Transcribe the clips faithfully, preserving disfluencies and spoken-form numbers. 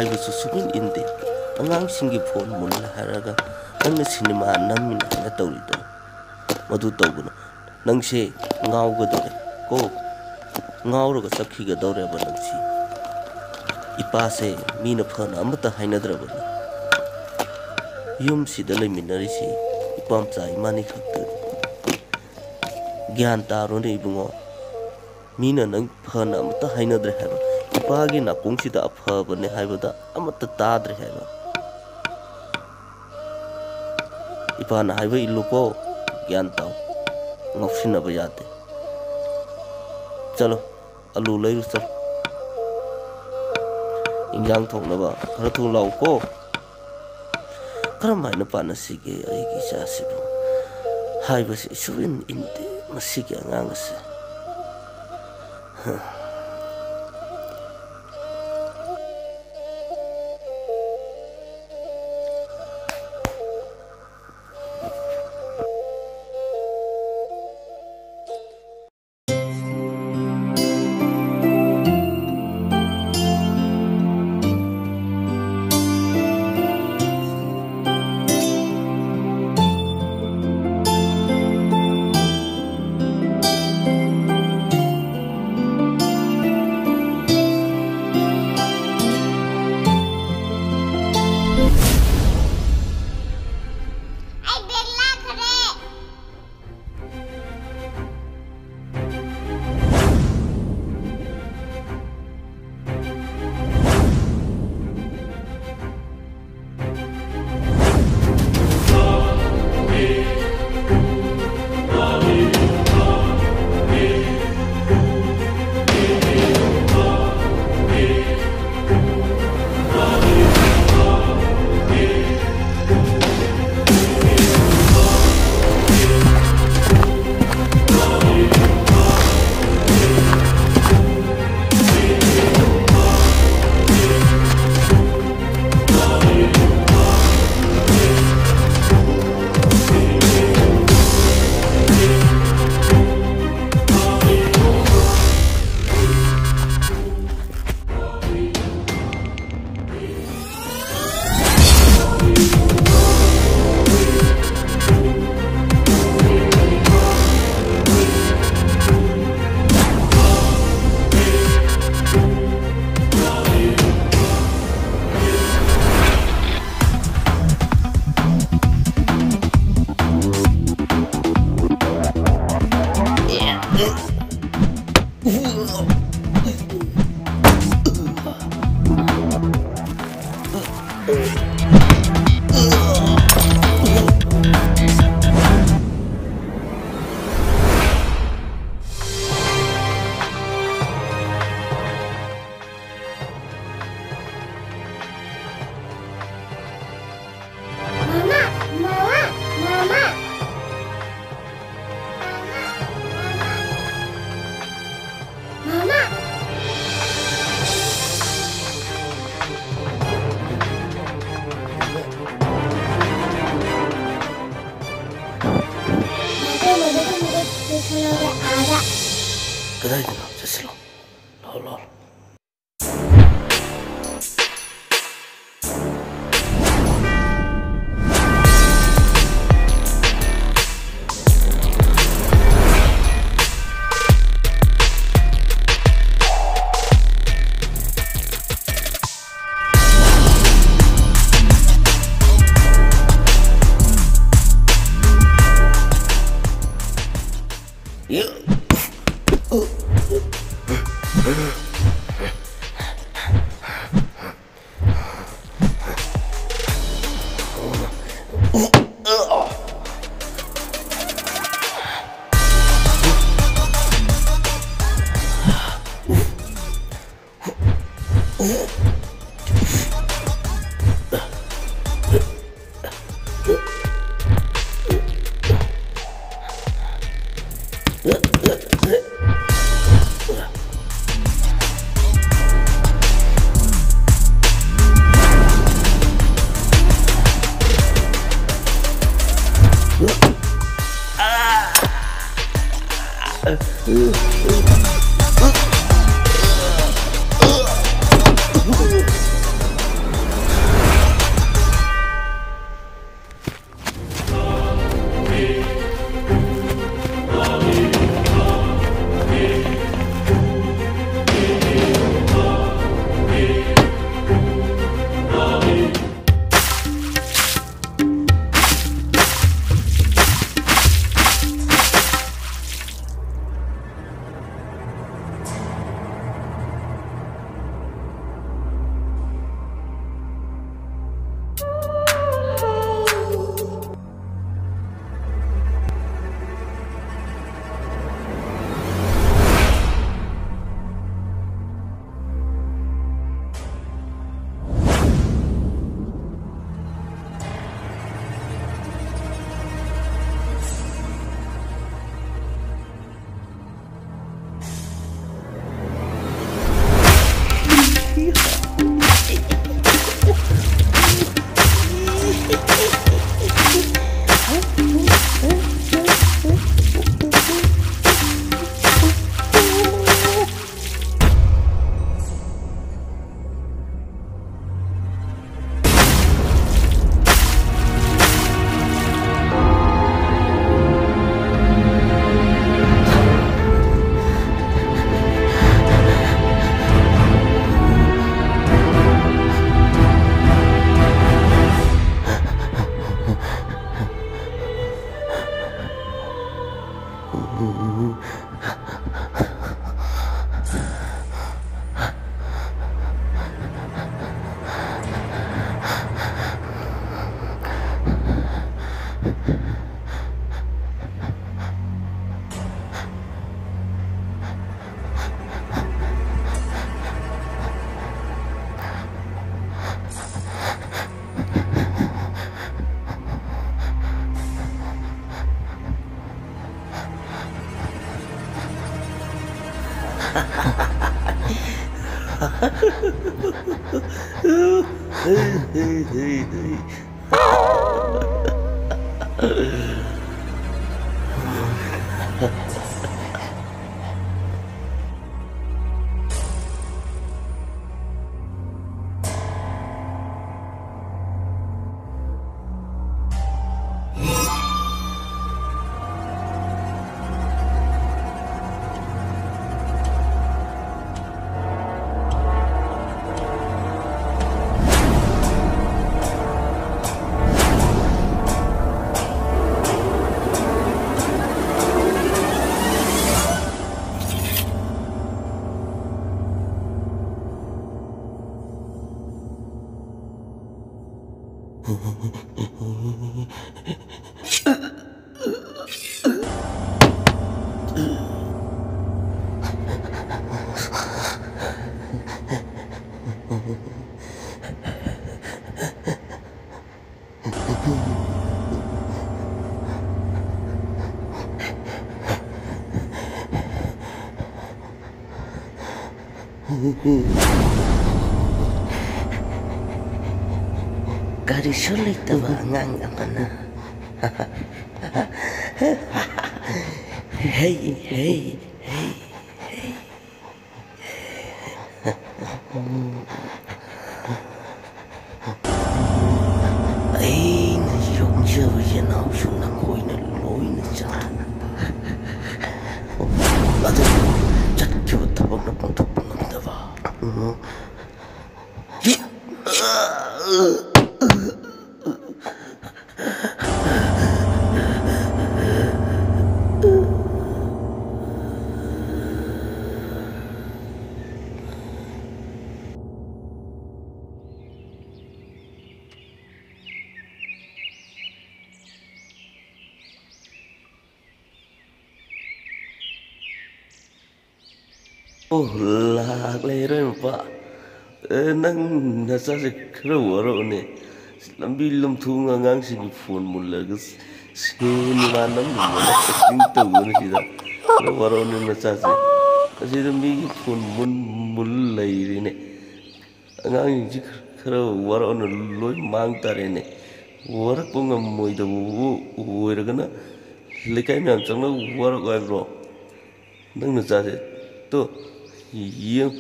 ꯍꯥꯏꯕꯁꯨ ꯁꯨꯛꯏꯟ ꯏꯟꯗꯦ꯫ ꯑꯉꯥꯡꯁꯤꯡꯒꯤ ꯐꯣꯟ ꯃꯨꯜꯂꯦ ꯍꯥꯏꯔꯒ ꯅꯪꯅ ꯁꯤꯅꯦꯃꯥ ꯅꯝꯃꯤꯅꯦ ꯍꯥꯏꯅ ꯇꯧꯔꯤꯗꯣ, ꯃꯗꯨ ꯇꯧꯒꯅꯨ꯫ ꯅꯪꯁꯦ ꯉꯥꯎꯒꯗꯧꯔꯦ ꯀꯣ꯫ ꯉꯥꯎꯔꯒ ꯆꯠꯈꯤꯒꯗꯧꯔꯦꯕ ꯅꯪꯁꯤ꯫ ꯏꯄꯥꯁꯦ ꯃꯤꯅ ꯐꯅ ꯑꯃꯠꯇ ꯍꯥꯏꯅꯗ꯭ꯔꯕꯅꯤ꯫ ꯌꯨꯝꯁꯤꯗ ꯂꯩꯃꯤꯟꯅꯔꯤꯁꯤ ꯏꯄꯥꯝꯆꯥ ꯏꯃꯥꯅꯤ ꯈꯛꯇꯅꯤ꯫ ꯒ꯭ꯌꯥꯟ ꯇꯥꯔꯣꯅꯦ ꯏꯕꯨꯡꯉꯣ꯫ ꯃꯤꯅ ꯅꯪ ꯐꯅ ꯑꯃꯠꯇ ꯍꯥꯏꯅꯗ꯭ꯔꯦ ꯍꯥꯏꯕ꯫ ꯏꯄꯥꯒꯤ ꯅꯥꯀꯣꯡꯁꯤꯗ ꯑꯐꯕꯅꯦ ꯍꯥꯏꯕꯗ ꯑꯃꯠꯇ ꯇꯥꯗ꯭ꯔꯦ ꯍꯥꯏꯕ꯫ ꯏꯄꯥꯅ ꯍꯥꯏꯕ ꯏꯜꯂꯨꯀꯣ, ꯒ꯭ꯌꯥꯟ ꯇꯥꯎ, ꯉꯥꯎꯁꯤꯟꯅꯕ ꯌꯥꯗꯦ꯫ ꯆꯠꯂꯣ, ꯑꯂꯨ ꯂꯩꯔꯨ ꯆꯠꯂꯣ꯫ ꯏꯟꯖꯥꯡ ꯊꯣꯡꯅꯕ ꯈꯔ ꯊꯨꯅ ꯂꯥꯛꯎꯀꯣ꯫ ꯀꯔꯝ ꯍꯥꯏꯅ ꯄꯥꯟꯅꯁꯤꯒꯦ ꯑꯩꯒꯤ ꯏꯆꯥꯁꯤꯕꯨ? ꯍꯥꯏꯕꯁꯤ ꯁꯨꯛꯏꯟ ꯏꯟꯗꯦ ꯃꯁꯤꯒꯤ ꯑꯉꯥꯡ ꯑꯁꯦ꯫ ꯃꯃꯥ, ꯃꯃꯥ, ꯃꯃꯥ꯫ ꯃꯃꯥ꯫ ꯃꯗꯨ, ꯃꯗꯨ, ꯃꯗꯨ, ꯂꯣꯏꯁꯤꯜꯂꯧꯔꯦ ꯑꯥꯗ꯫ ꯀꯗꯥꯏꯗꯅꯣ? ꯆꯠꯁꯤꯜꯂꯣ꯫ ꯂꯥꯛꯑꯣ, ꯂꯥꯛꯑꯣ꯫ ꯀꯔꯤꯁꯨ ꯂꯩꯇꯕ ꯑꯉꯥꯡ ꯑꯃꯅ꯫ ꯍꯩ, ꯍꯩ, ꯍꯩ, ꯍꯩ꯫ ꯑꯩꯅ ꯌꯣꯛꯆꯕ ꯌꯦꯅꯥꯎꯁꯨ ꯅꯈꯣꯏꯅ ꯂꯣꯏꯅ ꯆꯥꯊꯣꯛ꯫ ꯑꯗꯨꯕꯨ ꯆꯠꯈꯤꯕ ꯊꯕꯛꯅ ꯄꯥꯡꯊꯣꯛꯄ ꯉꯝꯗꯕ꯫ ꯑꯣ, ꯂꯥꯛꯂꯦ ꯍꯦꯔꯣꯏ ꯃꯄꯥ꯫ ꯑꯦ, ꯅꯪ ꯅꯆꯥꯁꯦ ꯈꯔ ꯋꯥꯔꯛꯎꯅꯦ꯫ ꯂꯝꯕꯤ ꯂꯝꯊꯣꯡ ꯑꯉꯥꯡꯁꯤꯡꯒꯤ ꯐꯣꯟ ꯃꯨꯜꯂꯒ ꯁꯦꯟ ꯏꯃꯥꯟ ꯑꯃ ꯃꯨꯜꯂꯒ acting ꯇꯧꯗꯅ ꯁꯤꯗ ꯈꯔ ꯋꯥꯔꯛꯎꯅꯦ ꯅꯆꯥꯁꯦ꯫ ꯑꯁꯤꯗ ꯃꯤꯒꯤ ꯐꯣꯟ ꯃꯨꯟ ꯃꯨꯜ ꯂꯩꯔꯦꯅꯦ꯫ ꯑꯉꯥꯡꯁꯤꯡꯁꯤ ꯈꯔ ꯋꯥꯔꯛꯑꯅ ꯂꯣꯏ ꯃꯥꯡ ꯇꯥꯔꯦꯅꯦ꯫ ꯋꯥꯔꯛꯄ ꯉꯝꯃꯣꯏꯗꯕꯕꯨ ꯑꯣꯏꯔꯒꯅ ꯂꯩꯀꯥꯏ ꯃꯌꯥꯝ ꯆꯪꯂꯒ ꯋꯥꯔꯛꯑꯣ ꯍꯥꯏꯕ꯭ꯔꯣ? ꯅꯪ ꯅꯆꯥꯁꯦ ꯇꯣ, ꯌꯦꯡ,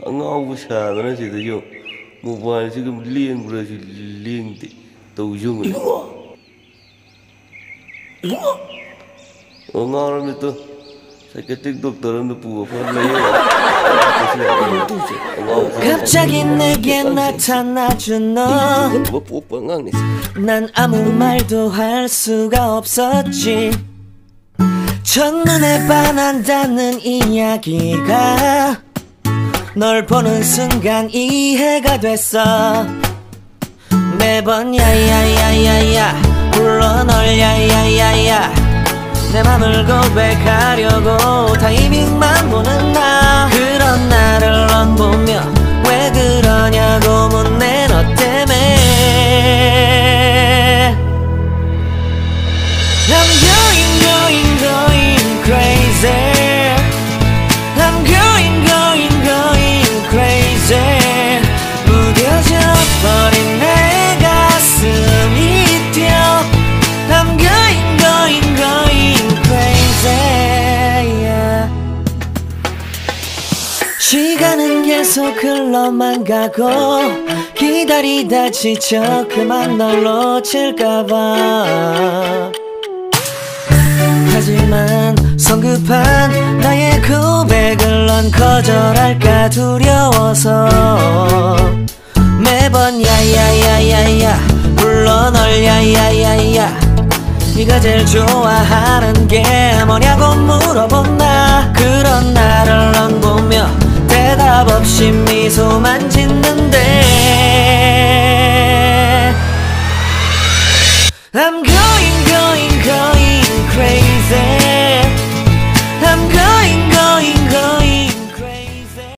ꯑꯉꯥꯎꯕ ꯁꯥꯗꯅ ꯁꯤꯗ ꯌꯦꯡ, mobileꯁꯤꯒ ꯂꯦꯡꯕ꯭ꯔꯥꯁꯨ ꯂꯦꯡꯗꯦ ꯇꯧ ꯌꯦꯡꯉꯨꯅꯦ꯫ ꯏꯕꯨꯡꯉꯣ! ꯏꯕꯨꯡꯉꯣ! ꯑꯣ, ꯉꯥꯎꯔꯝꯃꯤ ꯇꯣ꯫ Psychiatric doctor ꯑꯃꯗ ꯄꯨꯒ ꯐꯠ ꯂꯩꯌꯦ꯫ ꯑꯉꯥꯎꯕ ꯈꯔ 갑자기 내게 나타나준 너. ꯄꯣꯛꯄ ꯑꯉꯥꯡꯅꯤ꯫ 난 아무 말도 할 수가 없었지. 첫눈에 반한다는 이야기가 널 보는 순간 이해가 됐어. 매번 야야야야야 불러 널 야야야야 내 맘을 고백하려고 타이밍만 보는 나. 그런 나를 넌 보며 왜 그러냐고 묻네 너 때문에. I'm going going going crazy. I'm going going going crazy. 무뎌져 버린 내 가슴이 뛰어. I'm going going going crazy. Yeah. 시간은 계속 흘러만 가고 기다리다 지쳐 그만 널 놓칠까봐. 하지만 성급한 나의 고백을 넌 거절할까 두려워서 매번 야야야야야 불러 널 야야야야. 네가 제일 좋아하는 게 뭐냐고 물어본 나. 그런 나를 넌 보며 대답 없이 미소만 짓는데.